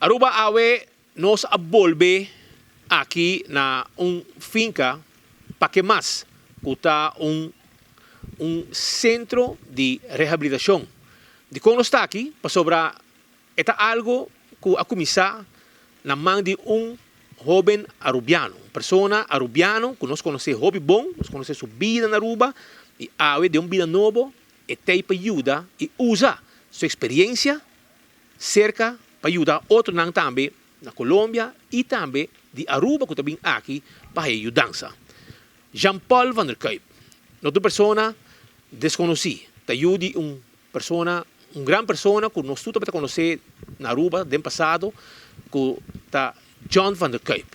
Aruba awe nos a bolbe aki na un finca pa ke mas cu ta un un centro di rehabilitacion. Dicon nos ta aki? Pasobra e ta algo cu a cuminsa na man di un hoben Arubiano, un persona Arubiano cu nos conoce hopi bon, nos conoce su bida na Aruba y awe den un bida nobo e tey pa yuda y usa su experiencia serka pa yuda otronan tambe na Colombia y tambe di Aruba cu ta bin aki pa haya yudansa. Jean Paul van der Kuyp no ta un persona desconoci, ta yu di un persona, un gran persona cu nos tur tabata conoce na Aruba den pasado cu ta John van der Kuyp.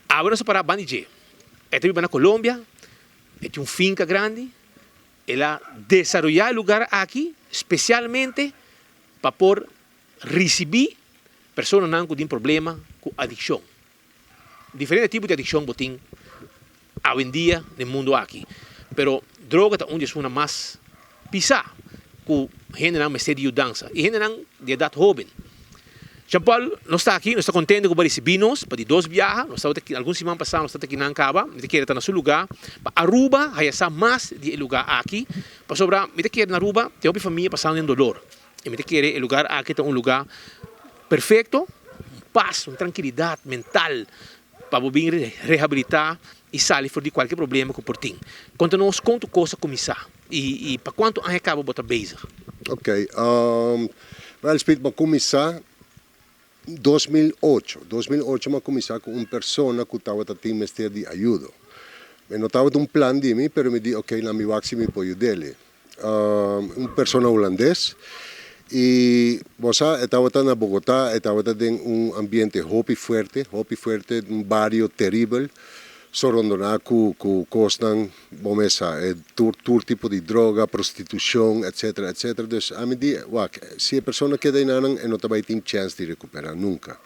Awe nos a para banda di dje. E ta biba na Colombia, e tin un finca grandi, el a desaroya e lugar aki specialmente pa por ricibi personanan cu tin problema cu adiccion. Diferente tipo di adiccion bo tin awendia den mundo aki, pero droga ta un di esunnan mas pisa cu hendenan mester di yudansa y hendenan di edad hoben. Jean Paul, nos ta aki, nos ta contento cu bo a ricibi nos pa di dos biaha, nos tabata aki algun siman pasa nos tabata aki nan caba, mi ta kere ta na su lugar pa Aruba haya sa mas di e lugar aki, pasobra mi ta kere na Aruba tin hopi famia pasando den dolor. Y mi ta kere e lugar aki ta un lugar perfecto, un paz, un trankilidad mental pa bo bin rehabilita y sali for di cualkier problema cu por tin. Conta nos con tu cos a cuminsa y pa cuanto aña caba bo ta bezig? Ok, wel Speed, bo a cuminsa 2008. 2008 mi a cuminsa cu un persona cu tabata tin mester di ayudo. Mi no tabata un plan di mi, pero mi di ok, na mi wak si mi por yud'el. Un persona hulandes y bo sa e tabata na Bogota, e tabata den un ambiente hopi fuerte, hopi fuerte, un bario teribel, so rondona cu cu cosnan, bo mes sa, e tur tur tipo di droga, prostitucion, etcetera, etcetera. Dus ami di, wak, si e persona keda enanan e no ta bay tin chens di recupera nunca.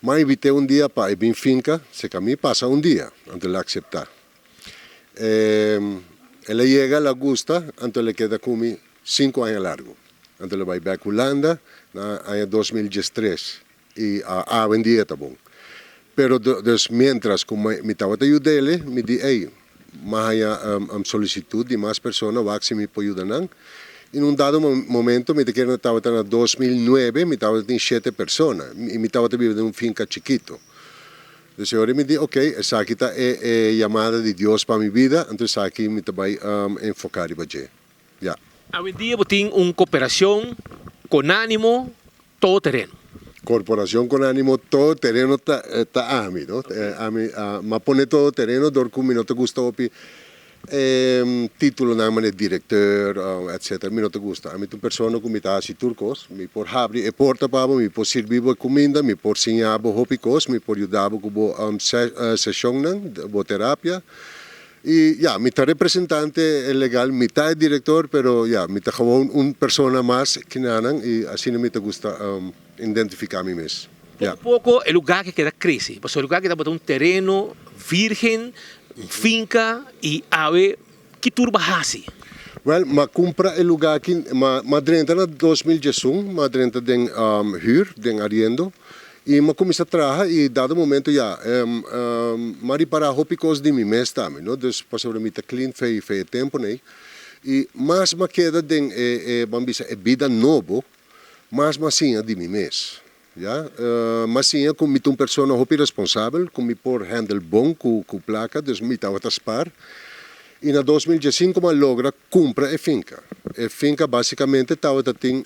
M'a invit'e un dia pa e bin finca, seca mi pasa un dia, anto el a acepta. El a yega, el a gusta, anto el a keda ku mi sinku aña largu. Anto el a bai bèk Hulanda na aña 2013 i awendia e ta bon. Pero dus miéntras ku mi tabata yud'el, mi di, ey, mi a haña solisitut di mas persona wak si mi por yuda nan. I na un dado momento, mi ta kere tabata na 2009, mi tabata tin shete persona i mi tabata biba den un finka chikitu. Entonces ora mi di, ok, esaki ta e e yamada di Dios pa mi bida, anto esaki mi ta bai enfoca riba dje. Ya. Awendia bo tin un cooperacion con animo todo tereno. Corporacion con animo todo tereno ta ta ami, no? Ami a m'a pone todo tereno dor cu mi no ta gusta hopi E titulonan manera directeur, etcetera, mi no ta gusta. Ami ta un persona cu mi ta haci tur cos. Mi por habri e porta pa bo, mi por sirbi bo e cuminda, mi por siña bo hopi cos, mi por yuda bo cu bo sesionnan, bo terapia. Y ya, mi ta representante legal, mi ta e director, pero ya, mi ta gewoon un persona mas kinanan y asina mi ta gusta identifica mi mes. Poco poco e lugar ke keda crece, pasobra e lugar ke tabata un tereno virgen, un finca y awe ki tur bo a haci? Wel, m'a cumpra e lugar aki, m'a drenta na 2011, m'a drenta den huur, den ariendo, y m'a cuminsa traha y dado momento ya, m'a ripara hopi cos di mi mes tambe, no, dus pasobra mi ta clean fei e temponan ey, y mas m'a keda den e, ban bisa, e bida nobo, mas m'a siña di mi mes. Ya, m'a siña ku mi ta un persona hopi responsabel, ku mi por handle bon ku ku plaka, dus mi tabata spar. I na 2015 m'a logra kumpra e finka. E finka basikamente tabata tin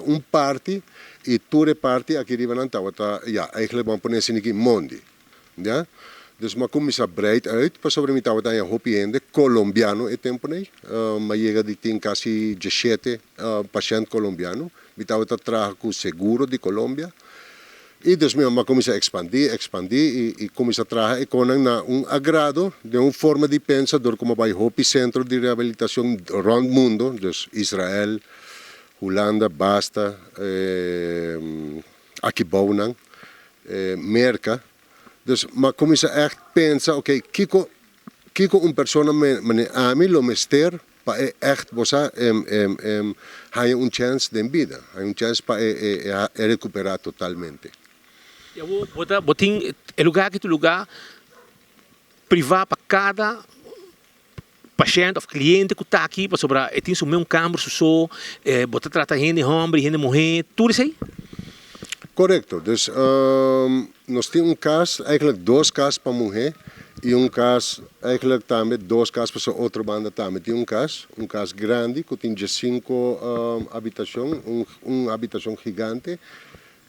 un parti i tur e parti aki riba nan tabata, ya, eigentlik bo a pone esei aki mondi. Ya, dus m'a kuminsá breid uit pasobra mi tabata haña hopi hende kolombiano e tempu nei. M'a yega di tin kasi diesshete pashènt kolombiano. Mi tabata traha ku seguro di Colombia i dus mi a kuminsá ekspandí, ekspandí i i kuminsá traha e konan na un agrado den un forma di pensa dor ku mi a bai hopi sentro di rehabilitashon rònt mundo, dus Israel, Hulanda, basta, akibounan, Merka. Dus mi a kuminsá ègt pensa, oke, kiko kiko un persona manera ami lo mester. pa e echt, bo sa, haña un chèns den bida, haña un chèns pa e e rekuperá totalmente. I awor bo ta bo tin e lugá aki ta un lugá privá pa kada pashènt òf kliente ku ta aki pasobra e tin su mes un kamber su so, bo ta trata hende hòmber i hende muhé, tur esei? Korekto, dus nos tin un kas, eigentlik dos kas pa muhé i un kas, eigentlik tambe dos kas pasobra otro banda tambe tin un kas, un kas grandi ku tin diesinku habitashon, un habitashon gigante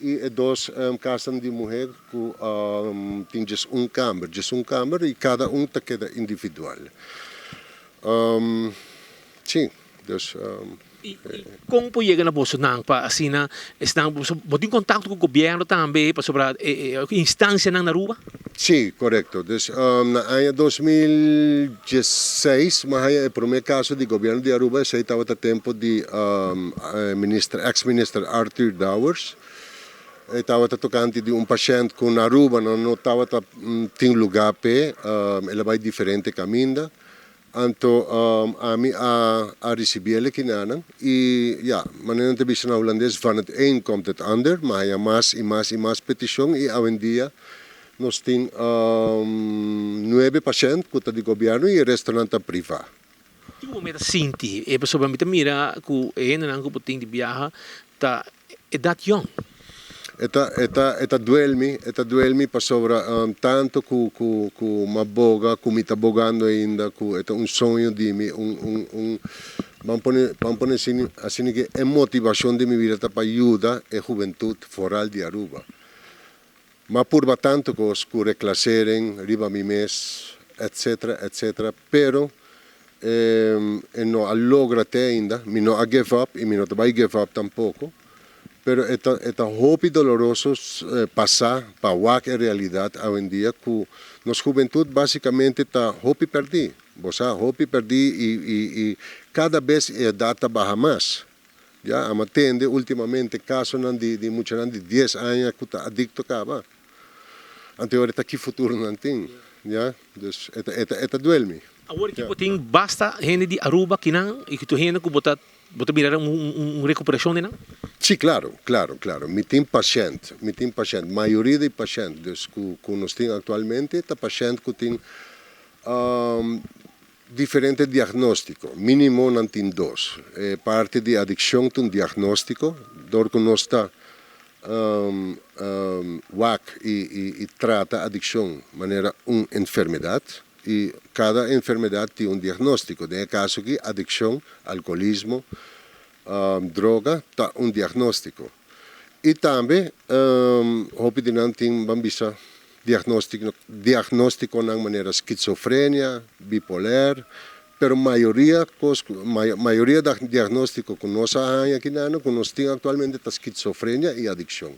I e dos kasnan di muher ku tin djes un kamber, djes un kamber i kada un ta keda individual. Sí, dus. I kon por yega na bosonan pa asina esnan, bo tin kontakto ku gobièrnu tambe pasobra e instansianan na Aruba? Sí, korekto. Dus na aña 2016 mi a haña e promé kaso di gobièrnu di Aruba, esei tabata tempu di minister, ex minister Arthur Dowers. E tabata tokante di un pashènt ku na Aruba no no tabata tin lugá p'e, el a bai diferente kaminda. Anto ami a a risibí el ekinanan i ya, manera nan ta bisa na hulandes, van het een komt het ander, mi a haña mas i mas i mas petishon i awendia nos tin nuebe pashènt ku ta di gobièrnu i e restonan ta privá. Kiko bo mester sinti e pasobra mi ta mira ku e hendenan ku bo tin di biaha ta edat yòn. E ta e ta e ta duel mi, e ta duel mi pasobra tanto ku ku ku m'a boga, ku mi ta bogando ainda, ku e ta un soño di mi, un un un ban pone ban pone asina asina ke e motivashon di mi bida ta pa yuda e hubentut foral di Aruba. M'a purba tanto kos ku reklasering riba mi mes etcetera etcetera pero e no a logra te ainda, mi no a give up y mi no ta bay give up tampoco, pero e ta e ta hopi doloroso pasa pa wak e realidad awendia cu nos hubentud basicamente ta hopi perdi, bo sa hopi perdi y y y cada bes e edad ta baha mas, ya ama tende ultimamente casonan di di muchanan di dies aña cu ta adicto caba, anto e ora ta ki futuro nan tin, ya, dus e ta e ta e ta duel mi. Awor ki bo tin basta hende di Aruba kinan y ki tur hende cu bo ta bo ta mira un un recuperacion di nan? Si, claro, claro, claro. Mi tin pashent, mi tin pashent. Mayoria di pashent dus cu cu nos tin actualmente ta pashent cu tin diferente diagnostico. Minimo nan tin dos. E parti di adiccion ta un diagnostico, dor cu nos ta wak y y trata adiccion manera un enfermedad. I kada enfermedat tin un diagnóstiko. Den e kaso aki, adikshon, alkolismo, droga ta un diagnóstiko. I tambe hopi di nan tin, ban bisa, diagnóstikonan manera skizofrenia, bipoler, pero mayoria kos, mayoria diagnóstiko ku nos a haña aki nan, ku nos tin aktualmente ta skizofrenia i adikshon.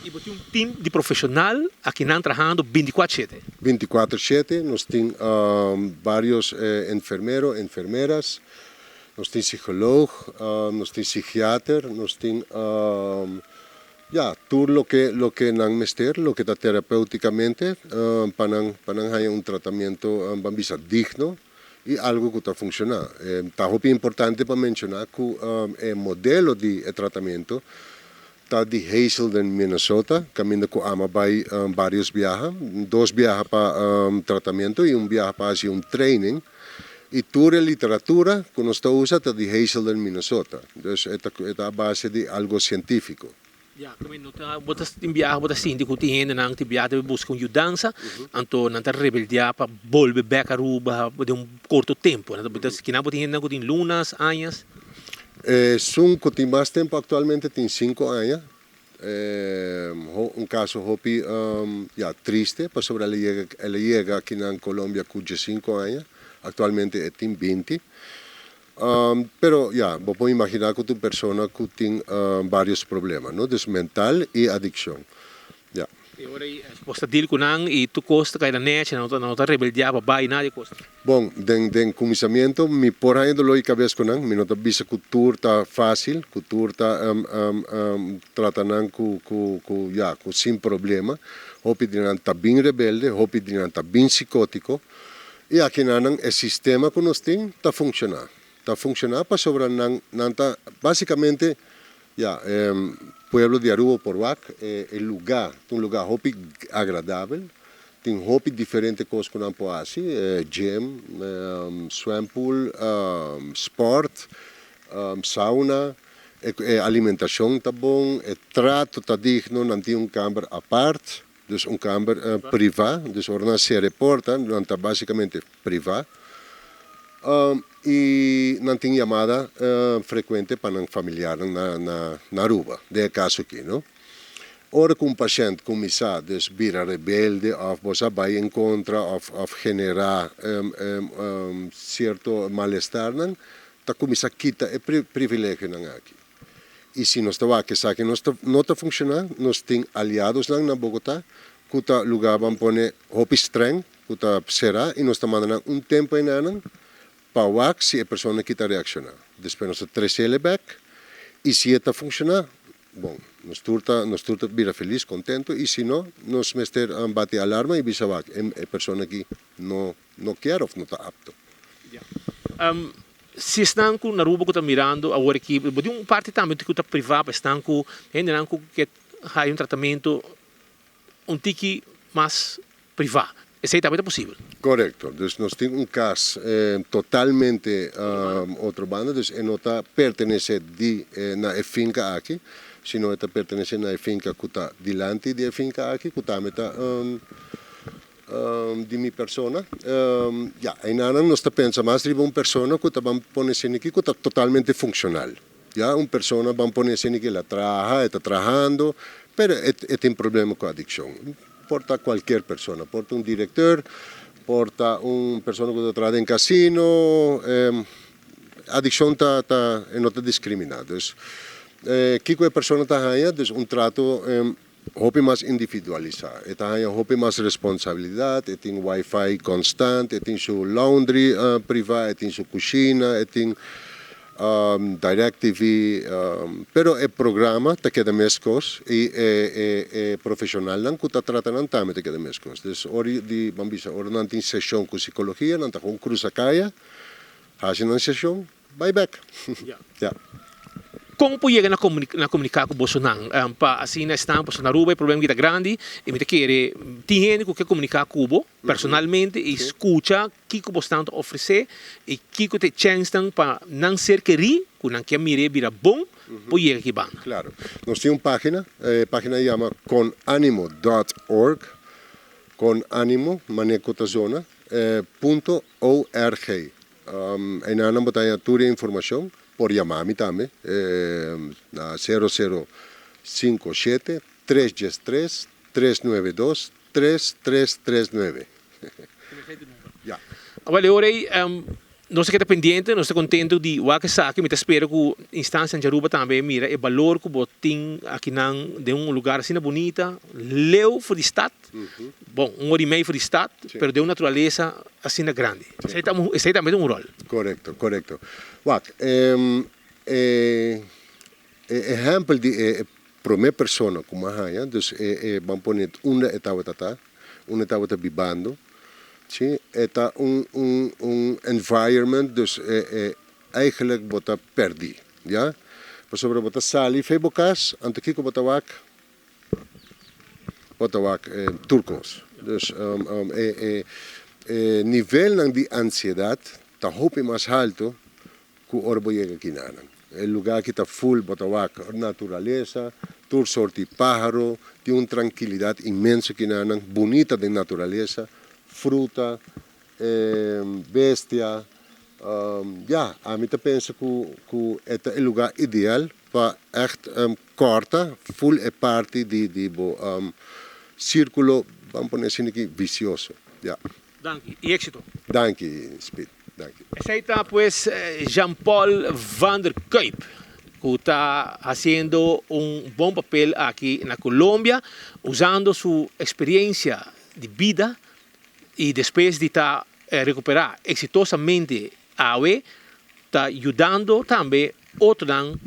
I bo tin un team di profesional akinan trahando binticuatro shete? Binticuatro shete, nos tin varios enfermero, enfermeras, nos tin psicoloog, nos tin psichiater, nos tin ya, tur loke loke nan mester, loke ta terapeuticamente pa nan pa nan haña un tratamiento ban bisa digno i algo ku ta funciona. Ta hopi importante pa menciona ku e modelo di e tratamiento Ta di Hazelden, Minnesota, kaminda ku ama bai vários biaha, dos biaha pa tratamentu i un biaha pa hasi un training. I tur e literatura ku nos ta usa ta di Hazelden, Minnesota. Dus e ta e ta a base di algo sientífiko. Ya, ku no ta bo ta tin biaha bo ta sinti ku tin hendenan tin biaha ta buska un yudansa, anto nan ta rebeldiá pa bolbe bèk Aruba den un korto tempu. Nan ta bo ta kinan bo tin hendenan ku tin lunas, añas. Esun ku tin mas tempu aktualmente tin sinku aña. Un kaso hopi ya triste pasobra el a yega el a yega aki na Colombia ku diesinku aña, aktualmente e tin binti. Pero ya bo por imaginá ku ta un persona ku tin vários problema no, dus mental i adikshon. Ya. E ora ei bo ta deal ku nan i tur kos ta kai na nechi, nan no ta rebeldiá pa bai nada di kos. Bon, den den kuminsamiento mi por haña doló di kabes ku nan, mi no ta bisa ku tur ta fásil, ku tur ta trata nan ku ku ku ya ku sin problema. Hopi di nan ta bin rebelde, hopi di nan ta bin sikótiko i akinan nan e sistema ku nos tin ta funkshoná. Ta funciona pasobra nan nan ta basicamente ya pueblo di Aruba por wak e luga ta un luga hopi agradabel tin hopi diferente cos cu nan por haci gym swempool sport sauna e alimentacion ta bon e trato ta digno nan tin un camber apart dus un camber priva dus ora nan cera e porta nan ta basicamente priva y nan tin yamada frecuente pa nan familiarnan na na Aruba den e caso aki no. Ora cu un pashent cuminsa dus bira rebelde of bo sa bay en contra of of genera cierto malestarnan ta cuminsa kita e privilegionan aki. Y si nos ta wak esaki nos ta no ta funciona nos tin aliadosnan na Bogota cu ta lugar ban pone hopi streng ku ta será i nos ta manda nan un tempu enanan pa wak si e persona aki ta reakshoná. Despues nos ta tres'el e bèk i si e ta funshoná, bon, nos tur ta nos tur ta bira felis, kontentu i si no, nos mester bati alarma i bisa wak e e persona aki no no kier òf no ta apto. Si esnan ku na Aruba ku ta mirando awor aki, bo tin un parti tambe ku ta privá pa esnan ku hendenan ku ke haya un tratamentu un tiki mas privá. Esei tambe ta posibel. Korekto. Dus nos tin un kas totalmente otro banda, dus e no ta pertenesé di na e finka aki, sino e ta pertenesé na e finka ku ta dilanti di e finka aki, ku tambe ta di mi persona. Ya, einanan nos ta pensa mas riba un persona ku ta ban pone esei ku ta totalmente funkshonal. Ya un persona ban pone esei ke el a traha, e ta trahando, pero e e tin problema ku adikshon. Por ta kualkier persona, por ta un direktor, por ta un persona ku ta traha den kasino, adikshon ta ta e no ta diskriminá. Dus kiko e persona ta haña? Dus un trato hopi mas individualisá. E ta haña hopi mas responsabilidat, e tin wifi konstant, e tin su laundry privá, e tin su kushina, e tin DirecTV, pero e programa ta keda meskos i e e profeshonalnan ku ta trata nan tambe ta keda meskos. Dus ora di, ban bisa, ora nan tin seshon ku sikologia nan ta kon krusa kaya, hasi nan seshon, Bai bek. Ya. Kon por yega na na komuniká ku bosonan pa asina esnan pasobra na Aruba e problema aki ta grandi i mi ta kere tin hende ku ke komuniká ku bo personalmente i skucha kiko bosnan ta ofresé i kiko ta e chènsnan pa nan ser kerí ku nan ke mir'é bira bon por yega aki banda. Klaro. Nos tin un página, e página yama konanimo dòt org, konanimo, manera ku ta zona, punto org. Einan bo ta haña tur e informashon. Por yama mi tambe na sero sero sinku shete tres dies tres tres nuebe dos tres tres tres nuebe. Ya. Awel e ora ei nos ta keda pendiente, nos ta kontentu di wak esaki. Mi ta spera ku instansianan di Aruba tambe mira e balor ku bo tin akinan den un lugar asina bunita, leu for di stat. Bon, un ora i mei for di stat, pero den un naturalesa asina grandi. Esei ta esei tambe ta un ròl. Korekto, korekto. Wak, e e ehèmpel di e promé persona ku mi a haña, dus e e ban pone unda e tabata ta, unda e tabata bibando, si, e ta un un un environment, dus e e eigenlijk bo ta pèrdí, ya. Pasobra bo ta sali fei bo kas, anto kiko bo ta wak? Bo ta wak tur kos. Dus e nivelnan di ansiedat ta hopi mas haltu ku ora bo yega kinanan. E lugá aki ta ful, bo ta wak naturalesa, tur sort di páharo, tin un trankilidat inmenso kinanan, bunita den naturalesa, fruta, bestia. Ya, ami ta pensa ku ku e ta e lugá ideal pa ègt kòrta ful e parti di di bo sírkulo, ban pone asina aki, visioso. Ya. Danki i éksito. Danki, Speed. Danki. Esei ta pues Jean Paul van der Kuyp ku ta hasiendo un bon papel aki na Colombia usando su eksperiencia di bida i despues di ta rekuperá eksitosamente awe ta yudando tambe otronan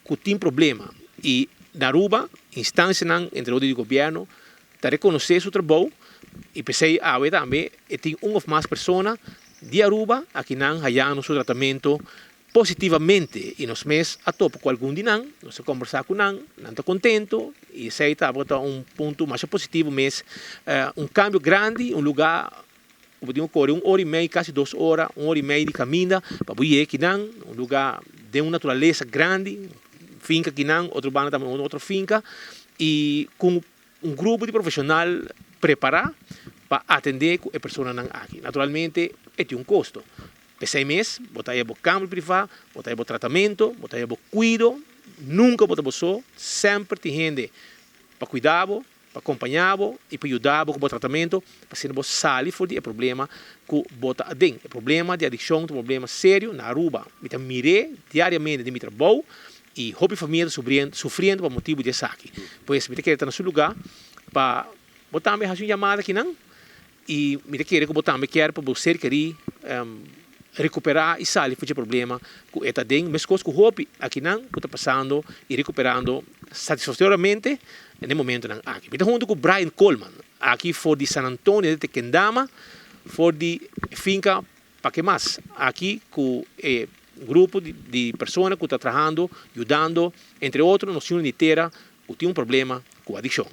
ku tin problema i na Aruba instansianan entre otro di gobièrnu ta rekonosé su trabou i p'esei awe tambe e tin un òf mas persona di Aruba akinan hayando su tratamentu. Positivamente y nos mes a topa cu algun di nan, nos a combersa cu nan, nan ta contento y esey tabata un punto masha positivo mes, un cambio grandi, un lugar cu bo tin cu core un ora y mey, casi dos ora, un ora y mey di caminda pa bo yega kinan, un lugar den un naturalesa grandi, finca kinan, otro banda tambe un otro finca y cu un grupo di profesional prepara pa atende cu e personanan aki. Naturalmente e tin un costo. P'esei mes, bo ta haya bo kamber privá, bo ta haya bo tratamento, bo ta haya bo kuido, nunka bo ta bo so, semper tin hende pa kuida bo, pa kompañá bo i pa yuda bo ku bo tratamento pa asina bo sali for di e problema ku bo ta aden. E problema di adikshon ta un problema serio na Aruba. Mi ta mir'é diariamente den mi trabou i hopi famia ta sufriendo pa motibu di esaki. Pues mi ta kere ta na su lugá pa bo tambe hasi un yamada akinan. I mi ta kere ku bo tambe kier pa bo ser kerí rekuperá i sali for dje problema ku e ta den, meskos ku hopi akinan ku ta pasando i rekuperando satisfaktoriamente na e momentonan aki. Mi ta huntu ku Brian Coleman aki for di San Antonio de Tequendama, for di finka Pa ke mas? Aki ku e grupo di persona ku ta trahando, yudando, entre otro nos yunan di tera ku tin un problema ku adikshon.